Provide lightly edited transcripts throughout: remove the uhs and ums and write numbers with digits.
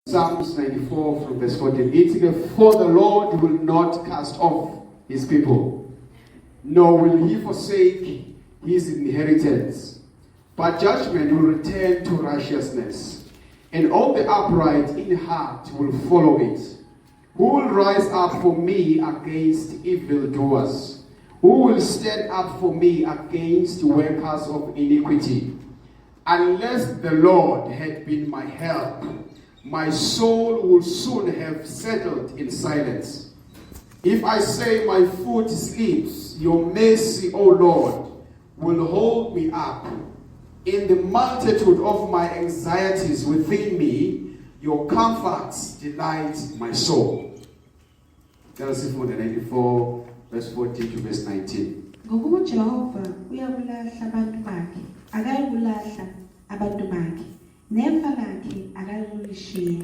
Psalms 94 from verse 14. Ithi ke, "For the Lord will not cast off his people, nor will he forsake his inheritance. But judgment will return to righteousness, and all the upright in heart will follow it. Who will rise up for me against evildoers? Who will stand up for me against workers of iniquity? Unless the Lord had been my help, my soul will soon have settled in silence. If I say my foot slips, your mercy, O Lord, will hold me up. In the multitude of my anxieties within me, your comforts delight my soul." Let us see from the 94, verse 14 to verse 19. Ngokuba uJehova uyakulahla abantu bakhe, akayikulahla abantu bakhe, nefa lakhe akayikulishiya.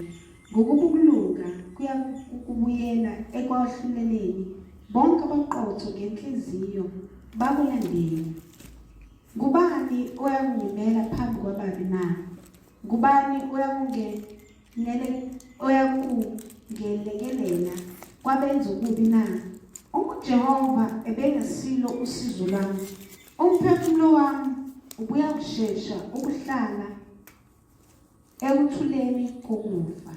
Ngokuba ukulunga kuyakubuyela ekwahluleleni, bonke abaqotho ngenhliziyo bakulandele. Ngubani oyakungimela phambi kwababi na? Ngubani oyakungenele oyakungelekelela kwabenza okubi na? Uma uJehova ebengesilo usizo lwami, umphefumulo wami ubuya kushesha ukuhlala ekuthuleni kokufa.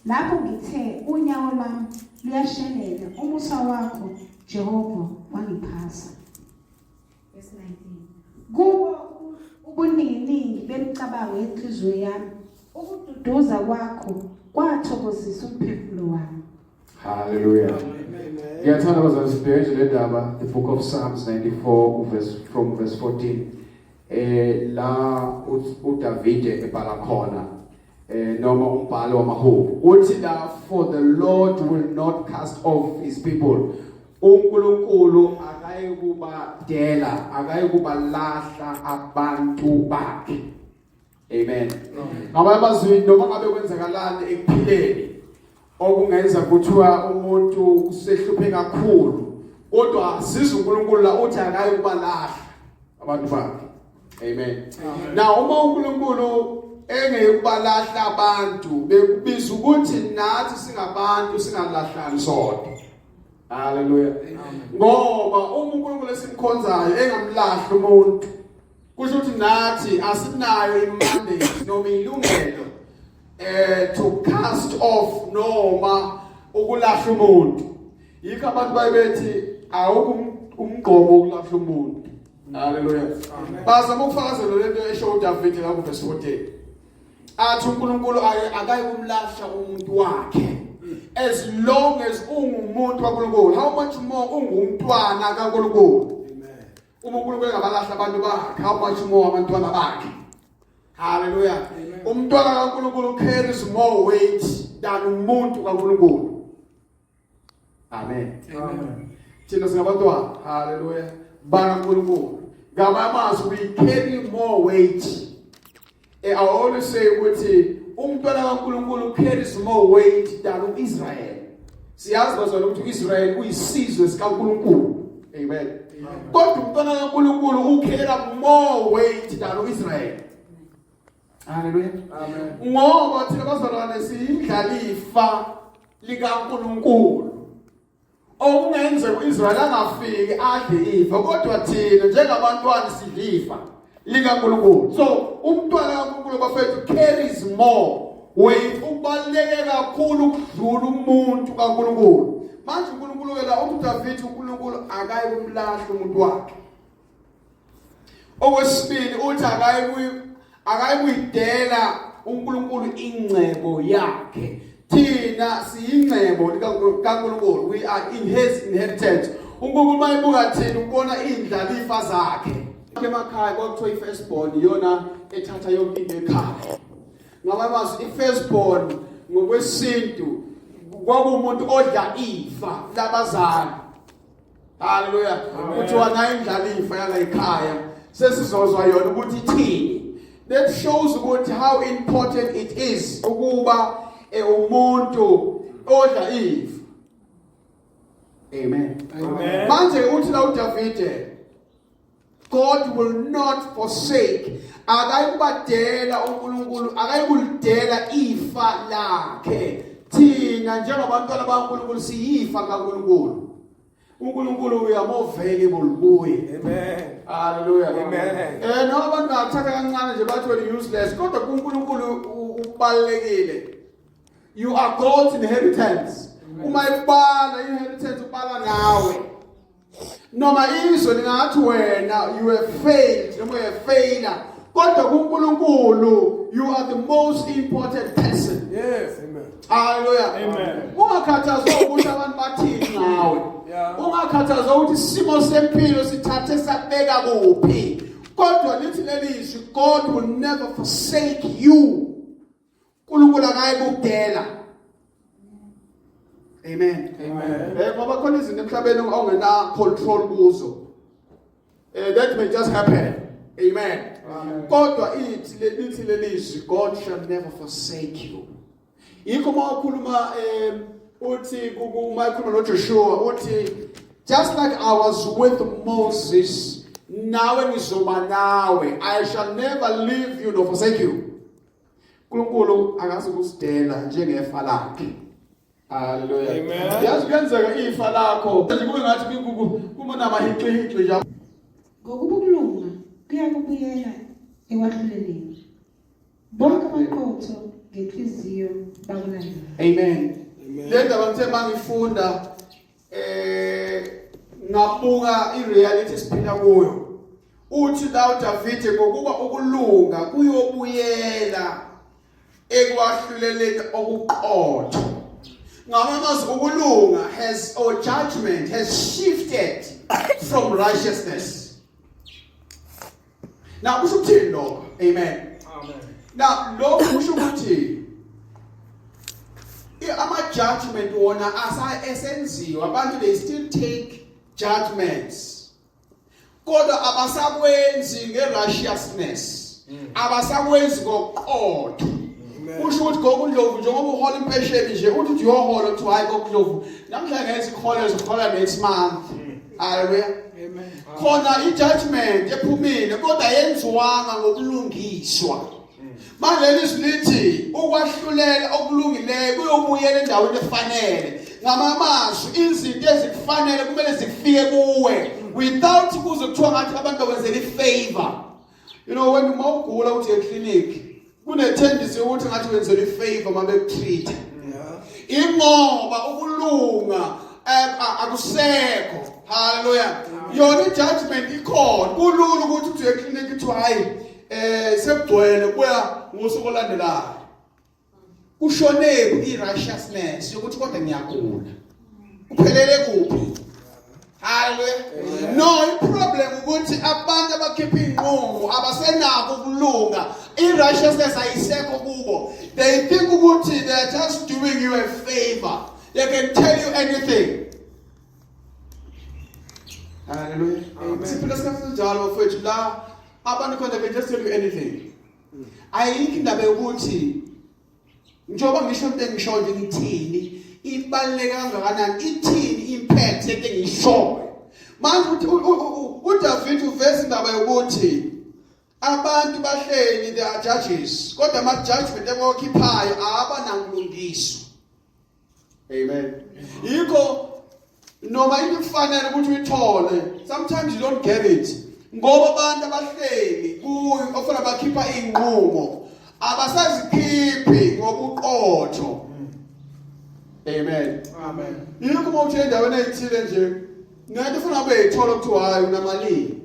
Lapho ngithe unyawo lwami luyashelela, umusa wakho, Jehova, wangiphasa. Verse 19. Kubo ubuninginingi bemicabango yenhliziyo yami, ukududuza kwakho kwathokozisa umphefumulo wami. Hallelujah. Ngiyathanda, bazalwane, sibheke nje le ndaba, the book of Psalms 94 verse from verse 14, la uDavide ebhala khona, noma umbhalo wamahubo uthi la, "For the Lord will not cast off his people." UNkulunkulu akayikubadela, akayikubalahla abantu bakhe. Amen. Ngamanye amazwi, noma ngabe kwenzakalani ekuphileni okungenza kuthiwa umuntu usehluphe kakhulu, kodwa siza uNkulunkulu la uthi akayikubalahla abantu bakhe. Amen. Now, uma uNkulunkulu engeyikubalahla abantu, bekubiza ukuthi nathi singabantu singalahlani sodwa. Haleluya. Ngoba uma uNkulunkulu esimkhonzayo engamlahli umuntu, kusho ukuthi nathi asinayo imandate noma ilungelo to cast off noma ukulahla umuntu. Yikho abantu bayebethi awukho umgqomo wokulahla umuntu. Haleluya. Bazama ukufakazela lento esho uDavid la ku verse 14, athi uNkulunkulu akayi kumlahla umuntu wakhe. As long as ungumuntu kaNkulunkulu, how much more ungumntwana kaNkulunkulu? Uma uNkulunkulu engabalahla abantu bakhe, how much more abantwana bakhe? Haleluya. Umntwana kaNkulunkulu carries more weight than umuntu kaNkulunkulu. Amen. Thina singabantwana, haleluya, bakaNkulunkulu. Ngamanye amazwi, we carry more weight. I always say ukuthi umntwana kaNkulunkulu carries more weight than uIsrael. Siyazi, bazalwane, ukuthi uIsrael uyisizwe sikaNkulunkulu. Amen. Kodwa umntwana kaNkulunkulu ucarry more weight than uIsrael. Haleluya. Amen. Ngoba thina, bazalwane, siyindlalifa likaNkulunkulu. Okungenzeka uIsrael angafiki adle ifa, kodwa thina njengabantwana sidlifa likaNkulunkulu. So umntwana kaNkulunkulu, bafethu, carries more weight, ubaluleke kakhulu ukudlula umuntu kaNkulunkulu. Manje uNkulunkulu ke la uthi uDavid, uNkulunkulu akayi kumlahla umuntu wakhe. Okwesibili, uthi akayi kuyidela uNkulunkulu ingcebo yakhe. Thina siyingcebo likaNkulunkulu, we are in his inheritance. UNkulunkulu mayibuka thina ubona indlalifa zakhe. Emakhaya kwakuthiwa i-firstborn iyona ethatha yonke into ekhaya. Ngamanye amazwi, i-firstborn ngokwesintu kwakuwumuntu odla ifa labazali. Haleluya. Kuthiwa nayo indlalifa yala ekhaya, sesizozwa yona ukuthi ithini. That shows ukuthi how important it is ukuba umuntu odla ifa. Amen. Amen. Manje uthi la uDavide, God will not forsake. Akayikubadela uNkulunkulu, akayikulidela ifa lakhe. Thina njengabantwana baNkulunkulu siyifa kaNkulunkulu. uNkulunkulu we are more valuable kuye. Amen. Hallelujah. Amen. Noma abantu bathatha kancane nje bathi wena useless, kodwa kuNkulunkulu ubalulekile. You are God's inheritance. Uma ekubala inheritance ubala nawe. Noma izwe lingathi wena you have failed noma you have failure, kodwa kuNkulunkulu you are the most important person. Yes, amen. Hallelujah. Amen. Ungakhathazwa ukuthi abantu bathini ngawe. Ungakhathazwa ukuthi isimo sempilo sithathe sabeka kuphi. Kodwa lithi leli zwi, God will never forsake you. uNkulunkulu akayi kukudela. Amen. Amen. Ngoba khona izinto emhlabeni ongena control kuzo. That may just happen. Amen. Amen. Kodwa lithi lelizwi, God shall never forsake you. Yikho uma ukhuluma uthi uma ekhuluma noJoshua uthi, just like I was with Moses, nawe ngizoba nawe. I shall never leave you nor forsake you. uNkulunkulu akazi ukusidela njengefa lakhe. Hallelujah. Amen. Yazi kuyenzeka ifa lakho nje kube ngathi kunamahiqihiqi nje. Ngokuba ukulunga kuyakubuyela ekwahluleleni. Bonke abaqotho ngenhliziyo bakulandela. Amen. Amen. Le ndaba ngithe mangifunda ngabuka ireality esiphila kuyo. Uthi la uDavide, ngokuba ukulunga kuyobuyela ekwahluleleni okuqotho. Ngamazwi, ukulunga has, or judgment has shifted from righteousness. Now kusho ukuthini lokho? Amen. Amen. Now lokho kusho ukuthi ama judgment wona asa esenziwa, abantu they still take judgments, kodwa abasakwenzi nge-righteousness, abasakwenzi ngoqotho. Kusho ukuthi Gogo Ndlovu, njengoba uhola impesheni nje, uthi uthi uyohola, kuthiwa hayi Gogo Ndlovu, namhlanje ngeke sikhole, sihola next month. Hallelujah. Amen. Khona i-judgment ephumile, kodwa yenziwanga ngokulungiswa. Manje leli zwi lithi ukwahlulela okulungileyo kuyobuyela endaweni efanele. Ngamamazwi, izinto ezikufanele kumele zifike kuwe without kuze kuthiwa ngathi abantu bakwenzela ifavor. You know, when uma ugula uthi eclinic, kune tendency yokuthi ngathi wenzela ifavor uma bekutreat. Ingoba ukulunga akusekho. Hallelujah. Yona ijudgment ikhona. Kulula ukuthi uthi eclinic kuthiwa hayi, sekugcwele, kuya ngosuku olandelayo. Kushone i-righteousness yokuthi kodwa ngiyagula. Kuphelele kuphi? Hallelujah. No, i-problem ukuthi abantu abakhipha inqumo abasenako ukulunga. I-righteousness ayisekho kubo. They think ukuthi they are just doing you a favor. They can tell you anything. Hallelujah. Amen. Siphila isikhathi esinjalo mfowethu la abantu khona they can just tell you anything. Ayikho indaba yokuthi njengoba ngisho into engisho nje ngithini, ibaluleke kangakanani, ithini impact yento engishoyo. Manje uthi uDavid uveza indaba yokuthi abantu bahleli, they are judges, kodwa ama judgment abawakhiphayo abanangulungiswa. Amen. Yikho noma into kufanele ukuthi uyithole, sometimes you don't get it, ngoba abantu abahleli kuyo ofana bakhipha inqumo abasazikhiphi ngobuqotho. Amen. Amen. Yikho uma uthi endaweni ezithile nje nento ufuna ube yithola kuthiwa hayi unamalini.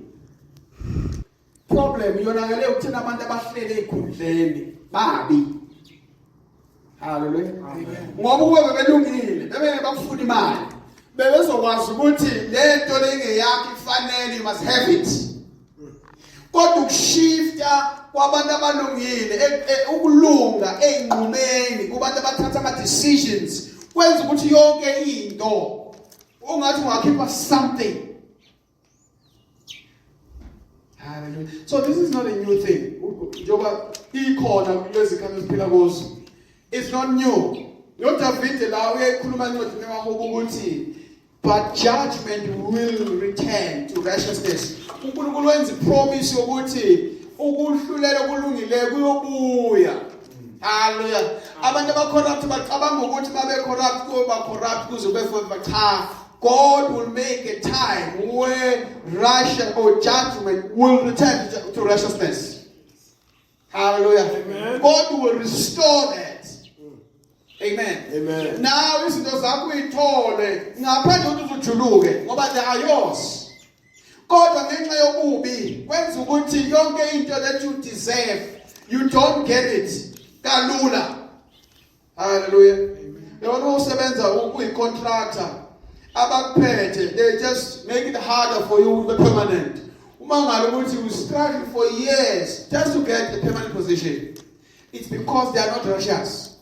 Problem yonakele ukuthina abantu abahlele ezikhundleni babi. Hallelujah. Ngoba kube bebelungile, bebengeke bakufuna imali. Bebezokwazi ukuthi lento lengeyakho ifanele, you must have it. Kodwa ukushifta kwabantu abalungile, ukulunga einqumeni kubantu abathatha ama decisions kwenza ukuthi yonke into ungathi ungakhipha something. Hallelujah. So this is not a new thing. Njengoba ikhona kulezi khathi esiphila kuzo. It's not new. NoDavid la uyayikhuluma encwadini yamaHubo ukuthi but judgment will return to righteousness. uNkulunkulu wenza ipromise yokuthi Ukuhlulela okulungileyo kuyobuya. Haleluya. Abantu abacorrupt bacabanga ukuthi babe corrupt, kuba corrupt kuze kube forever. Cha, God will make a time where Russia or judgment will return to righteousness. Hallelujah. Amen. God will restore that. Amen. Amen. Now izinto zakho uyithole ngaphandle kokuthi uzujuluke, ngoba they are yours. Kodwa ngenxa yobubi kwenza ukuthi yonke into that you deserve, you don't get it kalula. Hallelujah. Yabona, usebenza uyi-contractor, abakuphethe, they just make it harder for you to be permanent. Uma ngabe ukuthi you struggle for years just to get a permanent position, it's because they are not righteous.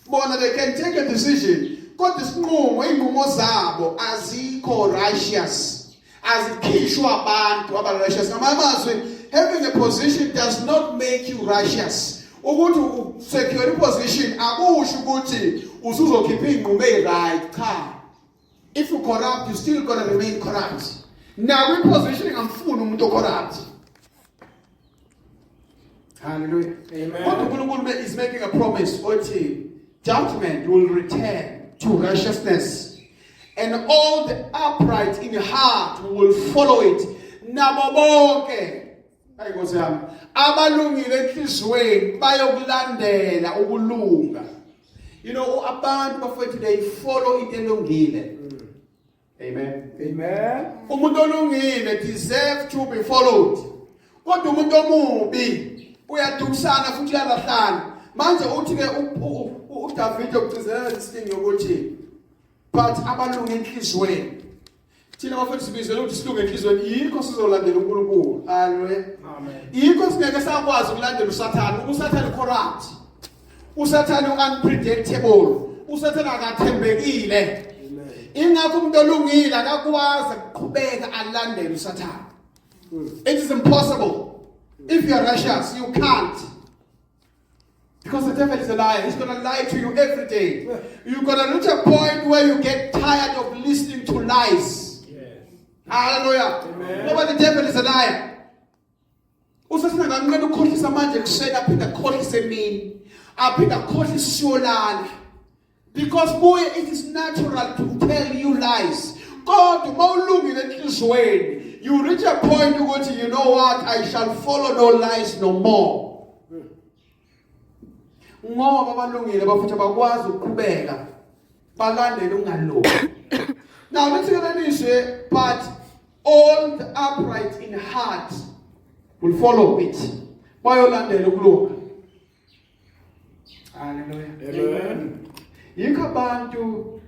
Bona, they can take a decision, kodwa isinqumo, iy'nqumo zabo azikho righteous, azikhishwa abantu aba-righteous. Ngamanye amazwi, having a position does not make you righteous. Ukuthi usecure iposition akusho ukuthi usuzokhipha iy'nqumo eyi-right. Cha, if you corrupt, you still gonna remain corrupt. Now kwi-position ingamfuni umuntu ocorrupt. Hallelujah. Amen. Kodwa uNkulunkulu is making a promise othi judgment will return to righteousness and all the upright in heart will follow it. Nabo bonke, ayi Nkosi yami, abalungile enhliziyweni bayokulandela ukulunga. Abantu, bafowethu, they follow into elungile. Amen. Amen. Umuntu olungile deserve to be followed, kodwa umuntu omubi uyadukisana futhi uyalahlana. Manje uthi ke uDavid ukugcizelela isidingo yokuthi but abalunga enhliziyweni. Thina, bafethu, sibizele ukuthi silunge enhliziyweni, yikho sizolandela uNkulunkulu. Haleluya. Amen. Yikho singeke sakwazi ukulandela uSathane. USathane corrupt, uSathane unpredictable, uSathane akathembekile. Amen. Ingakho umuntu olungile akakwazi ukuqhubeka alandele uSathane. It is impossible. If you are righteous, you can't, because the devil is a liar. He's going to lie to you every day. You're going to reach a point where you get tired of listening to lies. Hallelujah. Amen. Ngoba the devil is a liar. Usathana nganqena ukukhohlisa manje kuseni, aphinde akukhohlise emini, aphinde akukhohlise siyolala, because kuye it is natural to tell you lies. Kodwa uma ulungile enhliziyweni, you reach a point ukuthi, you know what, I shall follow no lies no more, ngoba abalungile, bafethu, abakwazi ukuqhubeka balandele ungalungi. Now let's ke lelizwe, but all the upright in heart will follow it. Bayolandela ukulunga. Hallelujah. Amen. Yikho abantu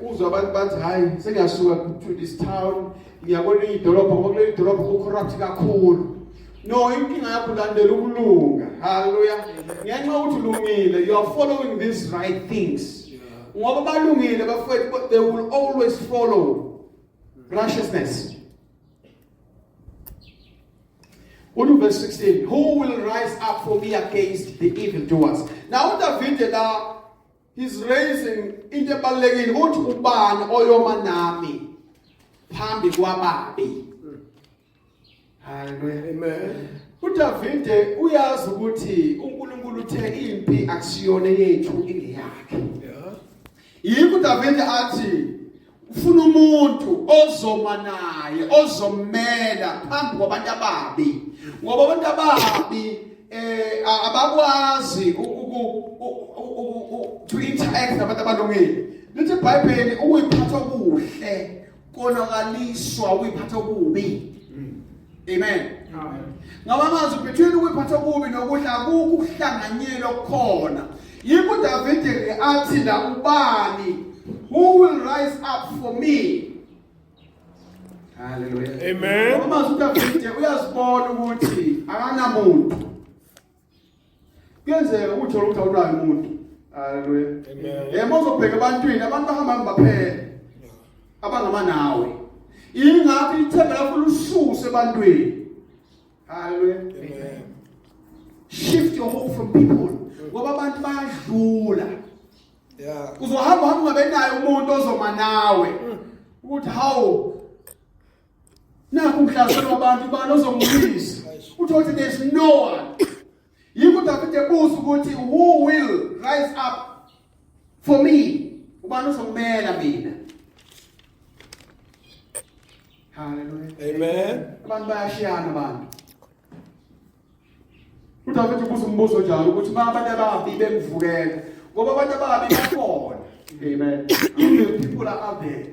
uzwa abantu bathi, hayi, sengiyasuka to this town, ngiya kwelinye idolobha, ngoba kuleli dolobha ku-corrupt kakhulu. No, inkinga yakho ulandela ukulunga. Haleluya. Ngenxa yokuthi ulungile, you are following these right things. Ngoba balungile, bafowethu, but they will always follow righteousness. Uthi verse 16, who will rise up for me against the evildoers? Now uDavid la, he's raising into ebalulekile, uthi ubani oyoma nami phambi kwababi? Hallelujah. Amen. uDavide uyazi ukuthi uNkulunkulu uthe impi akusiyona yethu, ingeyakhe. Yikho uDavide athi ufuna umuntu ozoma naye, ozommela phambi kwabantu ababi, ngoba abantu ababi abakwazi to interact nabantu abalungile. Lithi iBhayibheli ukuyiphatha kuhle konakaliswa ukuyiphatha kubi. Amen. Amen. Ngamazwi, between ukuyiphatha kubi nokuhle akukho ukuhlanganyela okukhona. Yikho uDavid athi la, ubani, who will rise up for me? Hallelujah. Amen. Ngamazwi, uDavid uyazibona ukuthi akanamuntu. Kuyenzeka ukuthi ukuthi awunayo umuntu. Hallelujah. Amen. Yebo, uzobheka ebantwini, abantu bahamba baphela abangama nawe. Ingakho ithemba lakho lususe ebantwini. Hallelujah. Amen. Shift your hope from people, ngoba abantu bayadlula. Uzohamba hamba ungabe naye umuntu ozoma nawe ukuthi hawu, nakho uhlaselwa abantu, bani ozongibuyisa? Uthole ukuthi there's no one. Yikho uDavide ebuza ukuthi who will rise up for me? Ubani ozongimela mina? Hallelujah. Amen. Abantu bayashiyana abantu. uDavide ubuza umbuzo njalo ukuthi uma abantu ababi bemvukela ngoba abantu ababi bakhona. Amen. Evil people are out there.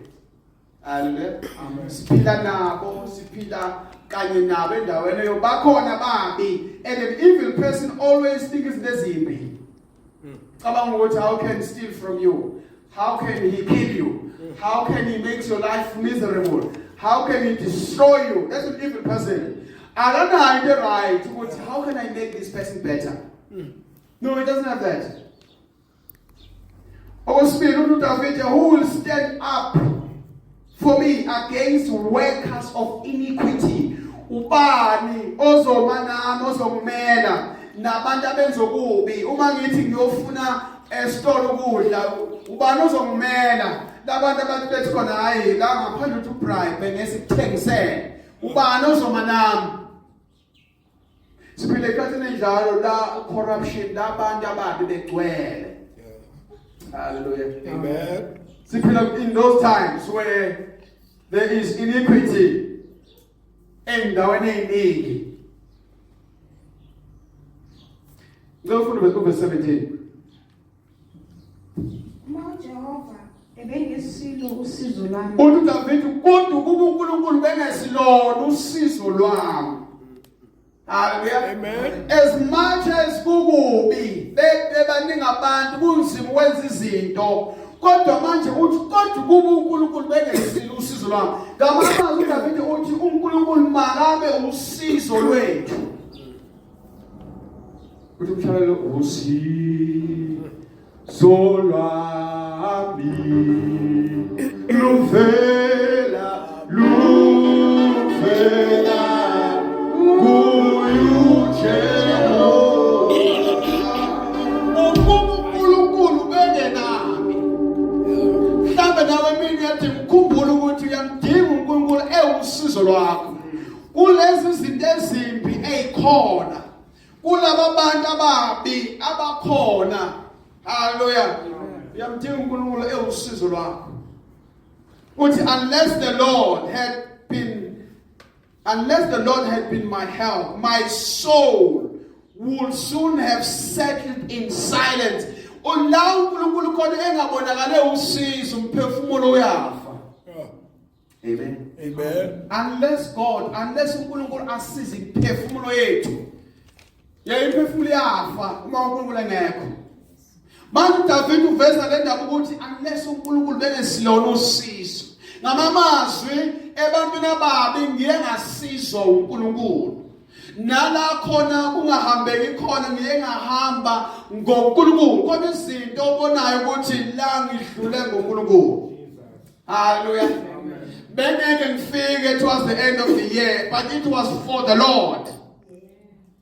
Hallelujah. Amen. Siphila nabo, siphila kanye nabo endaweni yobakhona babi and an evil person always thinks izinto ezimbi. Cabanga ukuthi how can steal from you? How can he kill you? How can he make your life miserable? How can he destroy you? That's an evil person. Akanayo into right ukuthi how can I make this person better? No, he doesn't have that. Okwesibili uthi uDavide who will stand up for me against workers of iniquity? Ubani ozoma nami ozongimela nabantu abenza okubi? Uma ngithi ngiyofuna esitolo ukudla, ubani ozongimela? Labantu abantu bethi khona hayi la ngaphandle ukuthi ubribe ngesikuthengisele. Ubani ozoma nami? Siphile ekhathini enjalo la corruption labantu ababi begcwele. Hallelujah. Amen. Siphila in those times where there is iniquity endaweni eziningi. Ngicela ufunde verse 17. Uma uJehova ebengesilo usizo lwami. Uthi uDavid kodwa ukuba uNkulunkulu bengesilona usizo lwami. Hallelujah. Amen. As much as kukubi bebaningi abantu kunzima ukwenza izinto kodwa manje uthi kodwa kuba uNkulunkulu bengesilo usizo lwami. Ngamanye amazwi uDavid uthi uNkulunkulu makabe usizo lwethu. Uthi umshayeli usizo lwami luvela luvela kuYujehova. UNkulunkulu bengenami. Mhlawumbe nawe mina uyadinga ukukhumbula ukuthi uyamdinga uNkulunkulu ewusizo lwakho. Kulezi zinto ezimbi ezikhona kulaba bantu ababi abakhona. Haleluya. Uyamdinga uNkulunkulu ewusizo lwakho. Uthi unless the Lord had been unless the Lord had been my help, my soul would soon have settled in silence. Ula uNkulunkulu khona engabonakale usizo umphefumulo uyafa. Amen. Amen. Unless God, unless uNkulunkulu asize imphefumulo yethu. Ya imphefumulo iyafa uma uNkulunkulu engekho. Manje uDavid uveza le ndaba ukuthi unless uNkulunkulu bengesilona usizo. Ngamamazwi ebantwini ababi ngiye ngasizwa uNkulunkulu. Nala khona kungahambeki khona ngiye ngahamba ngoNkulunkulu. Khona izinto obonayo ukuthi la ngidlule ngoNkulunkulu. Hallelujah. Bengeke ngifike towards the end of the year, but it was for the Lord.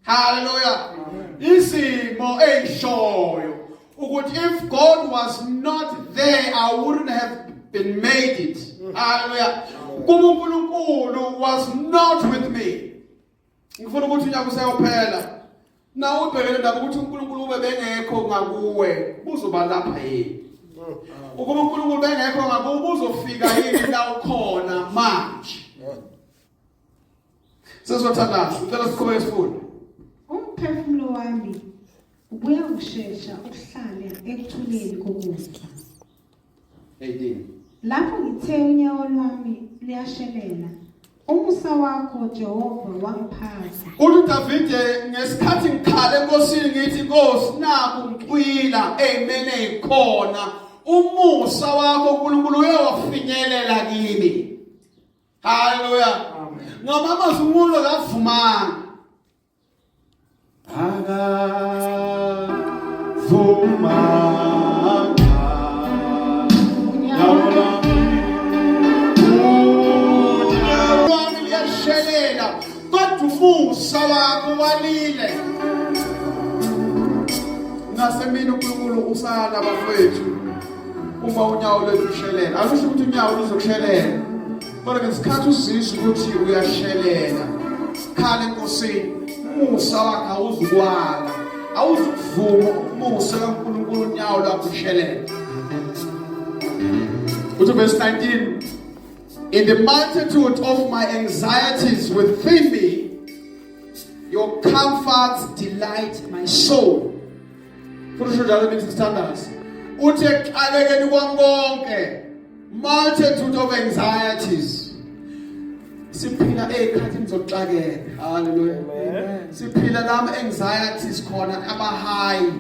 Hallelujah. Isimo eyishoyo ukuthi if God was not there, I wouldn't have been made it. Hallelujah. Kuba uNkulunkulu was not with me. Ngifuna ukuthi unyaka useyophela. Na ubhekele ndaba ukuthi uNkulunkulu ube bengekho ngakuwe, uzoba lapha yini? Ukuba uNkulunkulu bengekho ngakuwe, uzofika yini la ukhona manje? Sesothandaza, ngicela siqhubeke sifunde. Umphefumulo wami ubuya kushesha uhlale ekuthuleni kokufa. 18. Lapho ngithe unyawo lwami luyashelela, umusa wakho Jehova wangiphatha. Uthi uDavide ngesikhathi ngikhala enkosini ngithi Nkosi naku ngicwila eyimene ikhona umusa wakho uNkulunkulu uyowafinyelela kimi. Haleluya. Ngoba amazwi umuntu akavumanga. Akavumanga. Unyawo luyashelela kodwa umusa wakho walile. Ngasemini uNkulunkulu usala bafowethu uma unyawo lwethu lushelela. Akusho ukuthi unyawo luzokushelela. Kodwa ngesikhathi uzizwa ukuthi uyashelela, khala eNkosini. Umusa wakhe awuzukwala, awuzukuvuma umusa kaNkulunkulu unyawo lwakho ushelele. Uthi verse 19, "In the multitude of my anxieties within me, your comforts delight my soul." Futhi usho njalo mina sithandaza. Uthi ekuxakekeni kwami konke, multitude of anxieties. Siphila ezikhathini zokuxakeka. Hallelujah. Siphila lama anxieties khona aba high.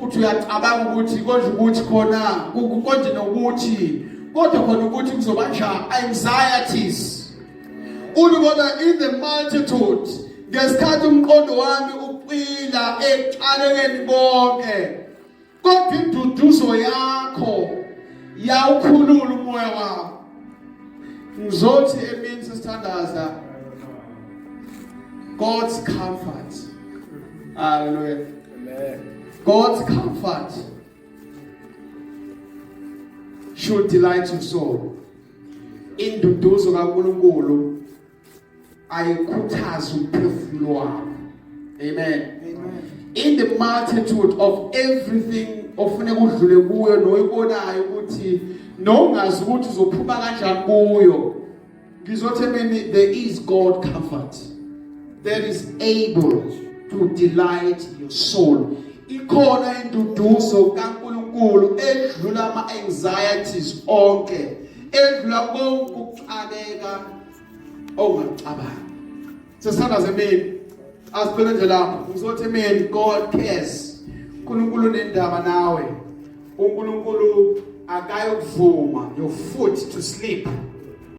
Uthi uyacabanga ukuthi konje ukuthi khona konje nokuthi kodwa khona ukuthi kuzoba njani, anxieties. Uthi kodwa in the multitude, ngesikhathi umqondo wami ucwila ekuxakekeni konke, kodwa induduzo yakho yawukhulula umoya wami. Ngizothi emini sesithandaza, God's comfort, hallelujah. Amen. God's comfort should delight your soul. Induduzo kaNkulunkulu ayikhuthaze umphefumulo wakho. Amen. Amen. In the multitude of everything ofuneka udlule kuyo noyibonayo ukuthi nongazi ukuthi uzophuma kanjani kuyo, ngizothi emini there is God comfort that is able to delight your soul. Ikhona induduzo kaNkulunkulu edlula ama anxieties onke, edlula konke ukuxakeka ongacabanga. Sesithandaze emini, asiphele nje lapho. Ngizothi emini, God cares. uNkulunkulu unendaba nawe. uNkulunkulu akayokuvuma your foot to sleep.